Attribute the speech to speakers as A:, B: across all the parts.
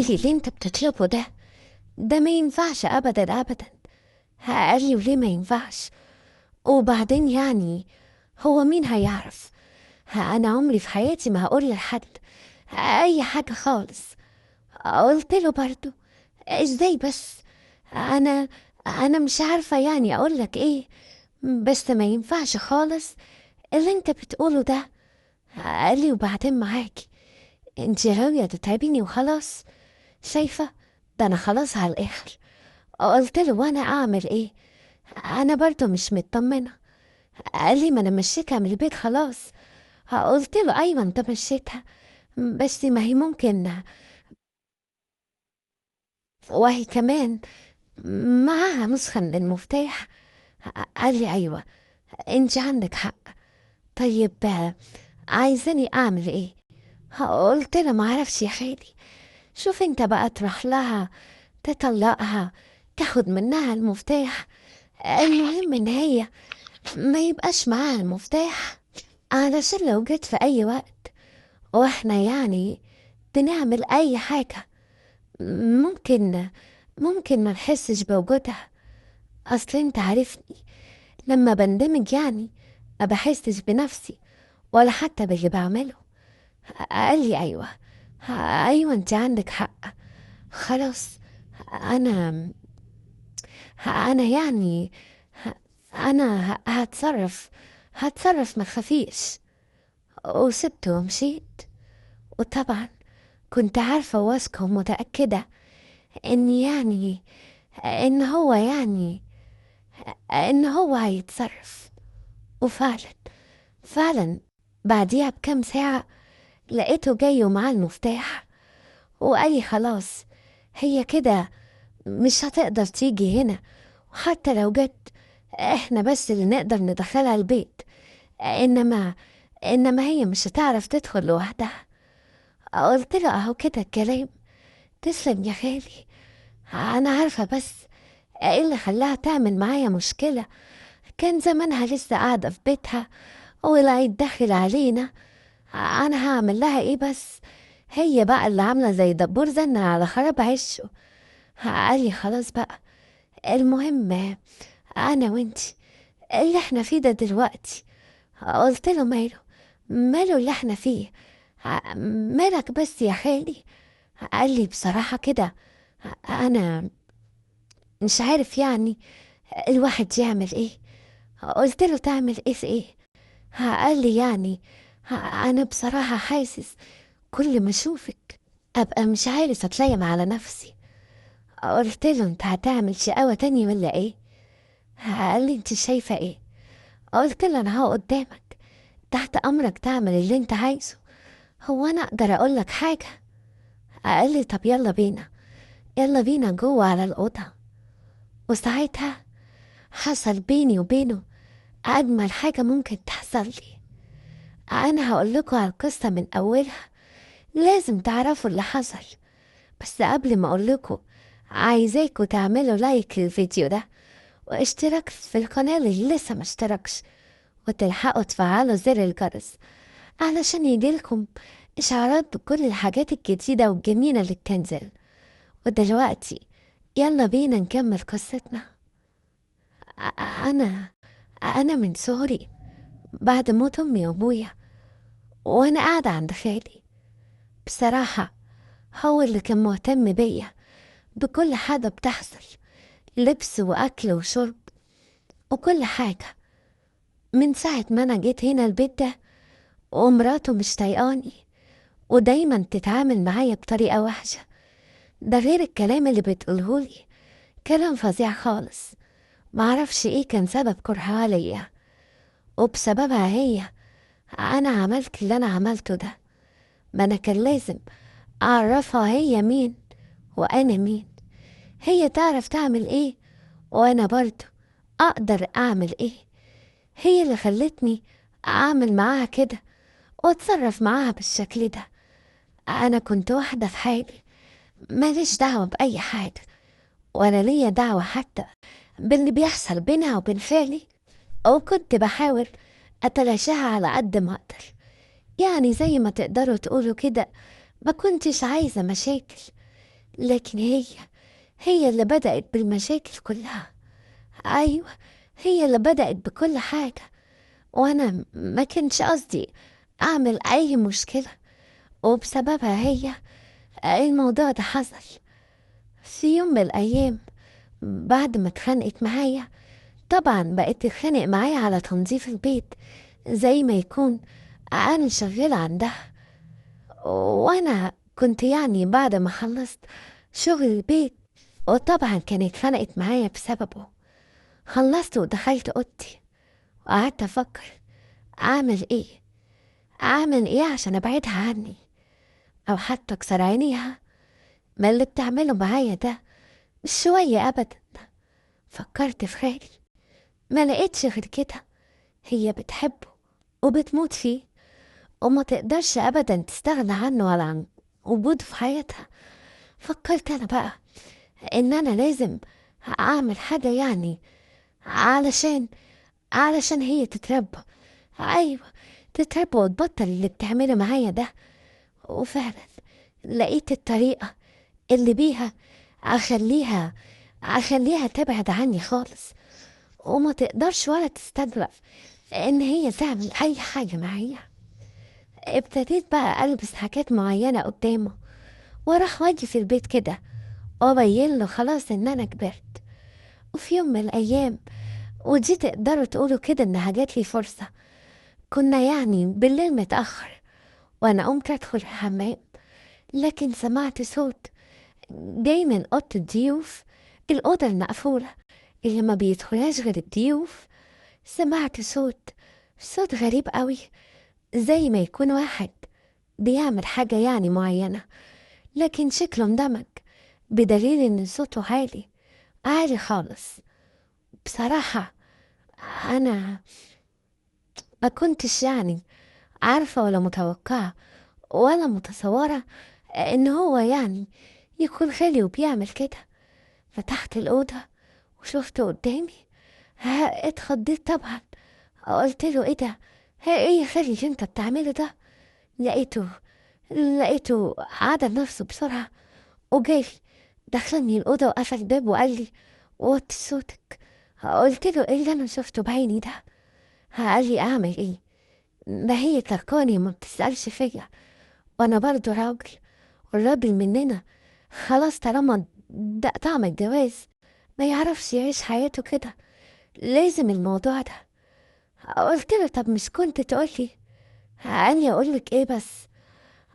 A: اللي انت بتطلبه ده ما ينفعش ابدا ابدا. قال لي وليه ما ينفعش؟ وبعدين يعني هو مين هيعرف؟ انا عمري في حياتي ما هقول لحد اي حاجة خالص. قلت له برضو ازاي بس؟ انا مش عارفة يعني اقول لك ايه، بس ما ينفعش خالص اللي انت بتقوله ده. قال لي وبعدين معاكي انت غاوية تتعبيني وخلاص، شايفة ده انا خلاص على الاخر. قلت له وانا اعمل ايه؟ انا برضو مش مطمنة. قال لي ما انا مشيتها من البيت خلاص. قلت له ايوه انت مشيتها، بس ما هي ممكن وهي كمان معاها نسخة من المفتاح. قال لي ايوه انت عندك حق، طيب عايزاني اعمل ايه؟ قلت له ما اعرفش يا خالي، شوف انت بقى تروح لها تطلقها تاخد منها المفتاح، المهم ان هي ما يبقاش معاها المفتاح علشان لو جت في اي وقت واحنا يعني بنعمل اي حاجة ممكن ما نحسش بوجودها. اصل انت عارفني لما بندمج يعني ما بحسش بنفسي ولا حتى باللي بعمله. قال لي ايوه ايوه انت عندك حق، خلاص انا يعني انا هتصرف ما تخافيش. وسبته ومشيت. وطبعا كنت عارفة واثقة ومتأكدة ان يعني ان هو يعني ان هو هيتصرف. وفعلا فعلا بعديها بكام ساعة لقيته جاي ومعاه المفتاح وقال لي خلاص هي كده مش هتقدر تيجي هنا، وحتى لو جت احنا بس اللي نقدر ندخلها البيت، انما هي مش هتعرف تدخل لوحدها. قلت له اهو كده الكلام، تسلم يا خالي، انا عارفة بس ايه اللي خلاها تعمل معايا مشكلة، كان زمانها لسه قاعدة في بيتها ولا يتدخل علينا، انا هعمل لها ايه بس؟ هي بقى اللي عاملة زي دبور زنة على خراب عشه. قال لي خلاص بقى، المهم انا وانتي اللي احنا فيه ده دلوقتي. قلت له ماله اللي احنا فيه؟ مالك بس يا خالي؟ قال لي بصراحة كده انا مش عارف يعني الواحد يعمل ايه. قلت له تعمل ايه في ايه؟ قال لي يعني انا بصراحة حاسس كل ما اشوفك ابقى مش عارف اتلايم على نفسي. قلت له انت هتعمل شقاوة تاني ولا ايه؟ قال لي انت شايفة ايه؟ قلت له انا هو قدامك تحت امرك تعمل اللي انت عايزه، هو انا اقدر اقول لك حاجة؟ قال لي طب يلا بينا، يلا بينا جوه على الأوضة. وساعتها حصل بيني وبينه أجمل حاجة ممكن تحصل لي. أنا هقول لكم على القصة من أولها، لازم تعرفوا اللي حصل. بس قبل ما أقول لكم عايزاكم تعملوا لايك للفيديو ده واشتراك في القناة اللي لسه ما اشتركش، وتلحقوا تفعلوا زر الجرس علشان يجيلكم إشعارات بكل الحاجات الجديدة والجميلة اللي بتنزل. ودلوقتي يلا بينا نكمل قصتنا. أنا من صغري بعد موت أمي وأبويا وأنا قاعدة عند خالي، بصراحة هو اللي كان مهتم بيا بكل حاجة بتحصل، لبس وأكل وشرب وكل حاجة. من ساعة ما أنا جيت هنا البيت ده ومراته مش طايقاني ودايما تتعامل معايا بطريقة وحشة، ده غير الكلام اللي بتقولهولي، كلام فظيع خالص، معرفش ايه كان سبب كرهها ليا، وبسببها هي انا عملت اللي انا عملته ده. ما انا كان لازم اعرفها هي مين وانا مين، هي تعرف تعمل ايه وانا برضو اقدر اعمل ايه. هي اللي خلتني اعمل معاها كده واتصرف معاها بالشكل ده. انا كنت واحدة في حالي، ماليش دعوة بأي حاجة، ولا ليا دعوة حتى باللي بيحصل بينها وبين خالي، أو كنت بحاول أتلاشاها على قد ما أقدر. يعني زي ما تقدروا تقولوا كده ما كنتش عايزة مشاكل. لكن هي اللي بدأت بالمشاكل كلها. أيوة، هي اللي بدأت بكل حاجة، وأنا ما كنتش قصدي أعمل أي مشكلة، وبسببها هي الموضوع ده حصل. في يوم من الأيام بعد ما اتخانقت معايا، طبعا بقت تتخانق معايا على تنظيف البيت زي ما يكون أنا شغالة عندها، وأنا كنت يعني بعد ما خلصت شغل البيت، وطبعا كانت اتخانقت معايا بسببه. خلصت ودخلت أوضتي وقعدت أفكر أعمل إيه، أعمل إيه عشان أبعدها عني أو حتى أكسر عينيها. ما اللي بتعمله معايا ده مش شوية أبدا. فكرت في خالي، ما لقيتش غير كده، هي بتحبه وبتموت فيه وما تقدرش أبدا تستغنى عنه ولا عن وجوده في حياتها. فكرت أنا بقى إن أنا لازم أعمل حاجة يعني علشان هي تتربى. أيوة، تتربى وتبطل اللي بتعمله معايا ده. وفعلا لقيت الطريقة اللي بيها أخليها تبعد عني خالص وما تقدرش ولا تستجرأ إن هي تعمل أي حاجة معايا. ابتديت بقى ألبس حاجات معينة قدامه واروح واجي في البيت كده وأبين له خلاص إن أنا كبرت. وفي يوم من الأيام، ودي تقدروا تقولوا كده إنها جات لي فرصة، كنا يعني بالليل متأخر وأنا قمت أدخل الحمام، لكن سمعت صوت جاي من أوضة الضيوف، الأوضة المقفولة اللي ما بيدخلهاش غير الضيوف. سمعت صوت غريب قوي، زي ما يكون واحد بيعمل حاجة يعني معينة، لكن شكله اندمج بدليل إن صوته عالي عالي خالص. بصراحة أنا ما كنتش يعني عارفة ولا متوقعة ولا متصورة إن هو يعني يكون خالي وبيعمل كده. فتحت الأوضة وشفته قدامي، اتخضيت طبعا. قلت له ايه ده، ايه يا خالي اللي انت بتعمله ده؟ لقيته عدل نفسه بسرعة وجاي دخلني الأوضة وقفل الباب وقال لي وطي صوتك. قلت له ايه اللي انا شفته بعيني ده؟ قال لي اعمل ايه، ده هي تركاني ما بتسألش فيا، وانا برضو راجل والراجل مننا خلاص طالما ده طعم الجواز ما يعرفش يعيش حياته كده، لازم الموضوع ده. قلت له طب مش كنت تقولي؟ قال لي اقولك ايه بس؟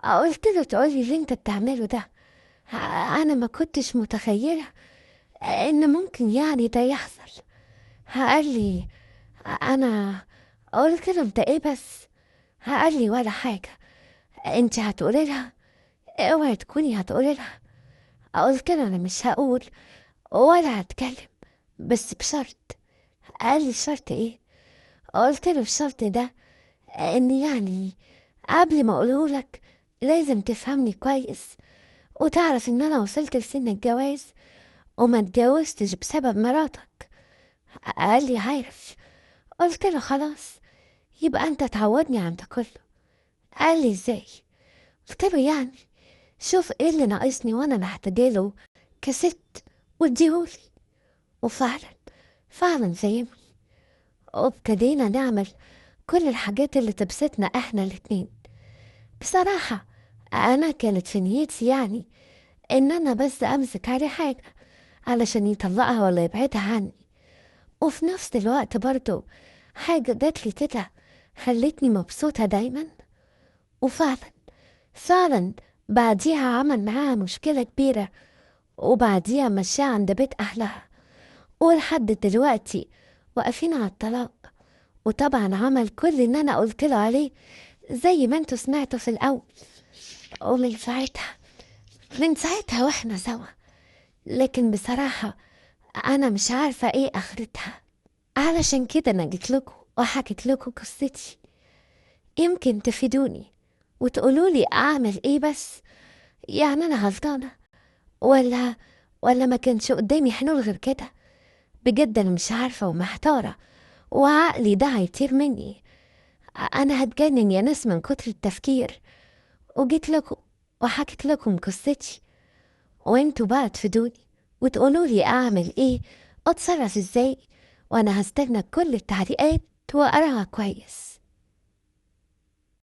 A: قلت له تقولي اللي انت بتعمله ده، انا ما كنتش متخيلة ان ممكن يعني ده يحصل. قال لي انا قلت له انت ايه بس؟ قال لي ولا حاجة، انت هتقولي لها؟ اوعي تكوني هتقولي لها. قلت له انا مش هقول ولا هتكلم، بس بشرط. قال لي الشرط ايه؟ قلت له الشرط ده ان يعني قبل ما اقوله لك لازم تفهمني كويس وتعرف ان انا وصلت لسن الجواز وما اتجوزتش بسبب مراتك. قال لي عارف. قلت له خلاص يبقى انت تعودني عن ده كله. قال لي ازاي؟ قلت له يعني شوف ايه اللي ناقصني وانا محتاجاله كست واديهولي. وفعلا فعلا فهمني، وابتدينا نعمل كل الحاجات اللي تبسطنا احنا الاتنين. بصراحة انا كانت في نيتي يعني ان انا بس امسك عليه حاجة علشان يطلقها ولا يبعدها عني، وفي نفس الوقت برضو حاجة جاتلي كده خلتني مبسوطة دايما. وفعلا فعلا بعديها عمل معاها مشكلة كبيرة، وبعديها مشاها عند بيت أهلها، ولحد دلوقتي واقفين على الطلاق. وطبعا عمل كل اللي أنا قلت له عليه زي ما انتوا سمعتوا في الأول. ومن ساعتها من ساعتها واحنا سوا، لكن بصراحة أنا مش عارفة إيه آخرتها. علشان كده أنا جيت لكم وحكيت لكم قصتي، يمكن تفيدوني وتقولولي أعمل إيه. بس يعني أنا غلطانة ولا ما كانش قدامي حلول غير كده؟ بجد أنا مش عارفة ومحتارة، وعقلي ده هيطير مني، أنا هتجنن يا ناس من كتر التفكير. وجيت لكم وحكيت لكم قصتي، وانتوا بقى تفيدوني وتقولوا لي اعمل ايه، اتصرف ازاي، وانا هستنى كل التعليقات واقراها كويس.